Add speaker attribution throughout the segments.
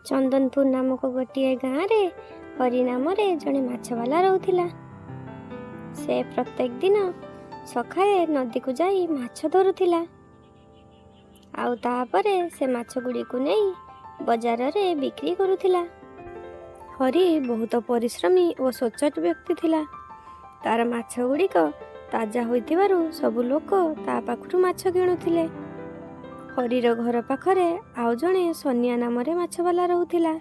Speaker 1: ଚନ୍ଦନପୁର ନାମକ ଗୋଟିଏ ଗାଁରେ ହରି ନାମରେ ଜଣେ ମାଛବାଲା ରହୁଥିଲା। ସେ ପ୍ରତ୍ୟେକ ଦିନ ସକାଳେ ନଦୀକୁ ଯାଇ ମାଛ ଧରୁଥିଲା, ଆଉ ତାପରେ ସେ ମାଛ ଗୁଡ଼ିକୁ ନେଇ ବଜାରରେ ବିକ୍ରି କରୁଥିଲା। ହରି ବହୁତ ପରିଶ୍ରମୀ ଓ ସଚ୍ଚୋଟ ବ୍ୟକ୍ତି ଥିଲା। ତାର ମାଛ ଗୁଡ଼ିକ ତାଜା ହୋଇଥିବାରୁ ସବୁ ଲୋକ ତା ପାଖରୁ ମାଛ କିଣୁଥିଲେ। ହରିର ଘର ପାଖରେ ଆଉ ଜଣେ ସନିଆ ନାମରେ ମାଛବାଲା ରହୁଥିଲା।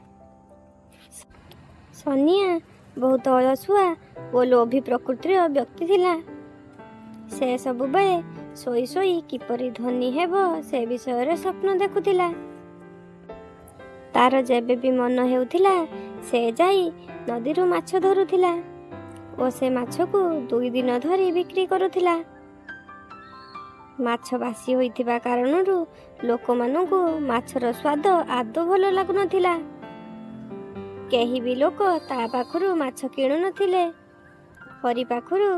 Speaker 1: ସନିଆ ବହୁତ ଅଳସୁଆ ଓ ଲୋଭୀ ପ୍ରକୃତିର ବ୍ୟକ୍ତି ଥିଲା। ସେ ସବୁବେଳେ ଶୋଇ ଶୋଇ କିପରି ଧନୀ ହେବ ସେ ବିଷୟରେ ସ୍ୱପ୍ନ ଦେଖୁଥିଲା। ତାର ଯେବେ ବି ମନ ହେଉଥିଲା, ସେ ଯାଇ ନଦୀରୁ ମାଛ ଧରୁଥିଲା ଓ ସେ ମାଛକୁ 2 ଦିନ ଧରି ବିକ୍ରି କରୁଥିଲା। ମାଛ ବାସି ହୋଇଥିବା କାରଣରୁ ଲୋକମାନଙ୍କୁ ମାଛର ସ୍ୱାଦ ଆଦୌ ଭଲ ଲାଗୁନଥିଲା। କେହି ବି ଲୋକ ତା ପାଖରୁ ମାଛ କିଣୁନଥିଲେ। ହରି ପାଖରୁ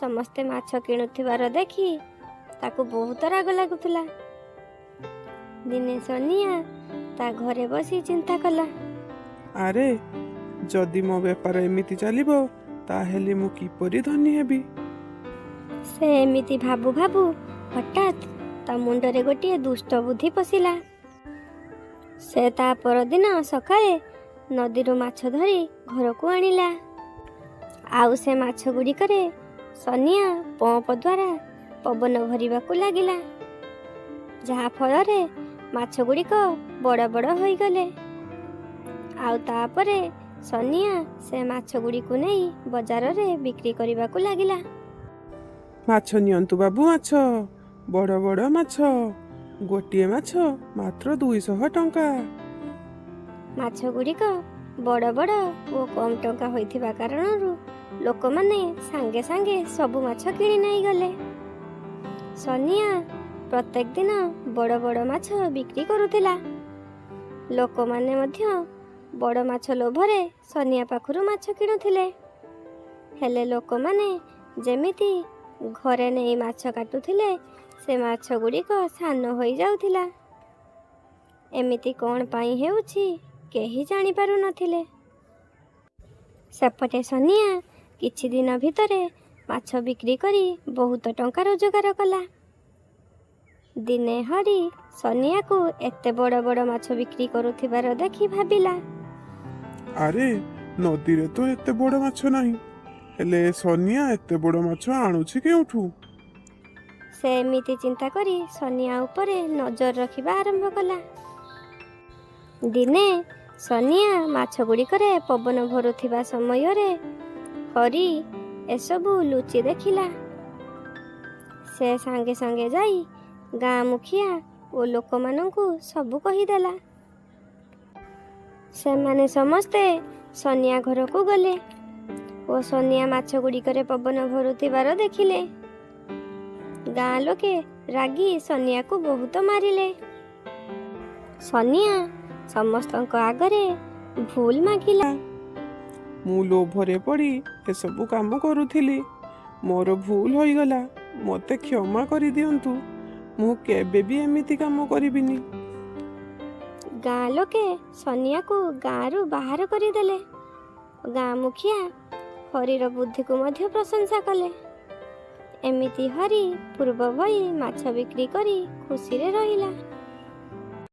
Speaker 1: ସମସ୍ତେ ମାଛ କିଣୁଥିବାର ଦେଖି ତାକୁ ବହୁତ ରାଗ ଲାଗୁଥିଲା। ଦିନେ ସନିଆ ତା ଘରେ ବସି ଚିନ୍ତା କଲା।
Speaker 2: ଆରେ, ଯଦି ମୋ ବେପାର ଏମିତି ଚାଲିବ, ତାହେଲେ ମୁଁ କିପରି ଧନୀ ହେବି?
Speaker 1: ସେ ଏମିତି ଭାବୁ ଭାବୁ ହଠାତ୍ ତା ମୁଣ୍ଡରେ ଗୋଟିଏ ଦୁଷ୍ଟ ବୁଦ୍ଧି ପଶିଲା। ସେ ତା ପରଦିନ ସକାଳେ ନଦୀରୁ ମାଛ ଧରି ଘରକୁ ଆଣିଲା। ଆଉ ସେ ମାଛ ଗୁଡ଼ିକରେ ସନିଆ ପମ୍ପ ଦ୍ୱାରା ପବନ ଭରିବାକୁ ଲାଗିଲା, ଯାହା ଫଳରେ ମାଛ ଗୁଡ଼ିକ ବଡ଼ ବଡ଼ ହୋଇଗଲେ। ଆଉ ତାପରେ ସନିଆ ସେ ମାଛ ଗୁଡ଼ିକୁ ନେଇ ବଜାରରେ ବିକ୍ରି କରିବାକୁ ଲାଗିଲା।
Speaker 2: ମାଛ ନିଅନ୍ତୁ ବାବୁ, ମାଛ, ବଡ଼ ବଡ଼ ମାଛ। ଗୋଟିଏ ମାଛ ମାତ୍ର 200 ଟଙ୍କା।
Speaker 1: ମାଛ ଗୁଡ଼ିକ ବଡ଼ ବଡ଼ ଓ କମ୍ ଟଙ୍କା ହୋଇଥିବା କାରଣରୁ ଲୋକମାନେ ସାଙ୍ଗେ ସାଙ୍ଗେ ସବୁ ମାଛ କିଣି ନେଇଗଲେ। ସନିଆ ପ୍ରତ୍ୟେକ ଦିନ ବଡ଼ ବଡ଼ ମାଛ ବିକ୍ରି କରୁଥିଲା। ଲୋକମାନେ ମଧ୍ୟ ବଡ଼ ମାଛ ଲୋଭରେ ସନିଆ ପାଖରୁ ମାଛ କିଣୁଥିଲେ। ହେଲେ ଲୋକମାନେ ଯେମିତି ଘରେ ନେଇ ମାଛ କାଟୁଥିଲେ, ସେ ମାଛ ଗୁଡ଼ିକ ସାନ ହୋଇଯାଉଥିଲା। ଏମିତି କ'ଣ ପାଇଁ ହେଉଛି, କେହି ଜାଣିପାରୁନଥିଲେ। ସେପଟେ ସନିଆ କିଛି ଦିନ ଭିତରେ ମାଛ ବିକ୍ରି କରି ବହୁତ ଟଙ୍କା ରୋଜଗାର କଲା। ଦିନେ ହରି ସନିଆକୁ ଏତେ ବଡ଼ ବଡ଼ ମାଛ ବିକ୍ରି କରୁଥିବାର ଦେଖି ଭାବିଲା,
Speaker 2: ଆରେ, ନଦୀରେ ତ ଏତେ ବଡ଼ ମାଛ ନାହିଁ, ହେଲେ ସନିଆ ଏତେ ବଡ଼ ମାଛ ଆଣୁଛି କେଉଁଠୁ?
Speaker 1: ସେ ଏମିତି ଚିନ୍ତା କରି ସନିଆ ଉପରେ ନଜର ରଖିବା ଆରମ୍ଭ କଲା। ଦିନେ ସନିଆ ମାଛ ଗୁଡ଼ିକରେ ପବନ ଭରୁଥିବା ସମୟରେ ହରି ଏସବୁ ଲୁଚି ଦେଖିଲା। ସେ ସାଙ୍ଗେ ସାଙ୍ଗେ ଯାଇ ଗାଁ ମୁଖିଆ ଓ ଲୋକମାନଙ୍କୁ ସବୁ କହିଦେଲା। ସେମାନେ ସମସ୍ତେ ସନିଆ ଘରକୁ ଗଲେ ଓ ସନିଆ ମାଛ ଗୁଡ଼ିକରେ ପବନ ଭରୁଥିବାର ଦେଖିଲେ। ଗାଁ ଲୋକେ ରାଗି ସନିଆକୁ ବହୁତ ମାରିଲେ। ସନିଆ ସମସ୍ତଙ୍କ ଆଗରେ ଭୁଲ ମାଗିଲା।
Speaker 2: ମୁଁ ଲୋଭରେ ପଡ଼ି ଏସବୁ କାମ କରୁଥିଲି। ମୋର ଭୁଲ ହୋଇଗଲା, ମୋତେ କ୍ଷମା କରିଦିଅନ୍ତୁ। ମୁଁ କେବେ ବି ଏମିତି କାମ କରିବିନି।
Speaker 1: ଗାଁ ଲୋକେ ସନିଆକୁ ଗାଁରୁ ବାହାର କରିଦେଲେ। ଗାଁ ମୁଖିଆ ହରିର ବୁଦ୍ଧିକୁ ମଧ୍ୟ ପ୍ରଶଂସା କଲେ। ଏମିତି ହରି ପୂର୍ବ ଭଳି ମାଛ ବିକ୍ରି କରି ଖୁସିରେ ରହିଲା।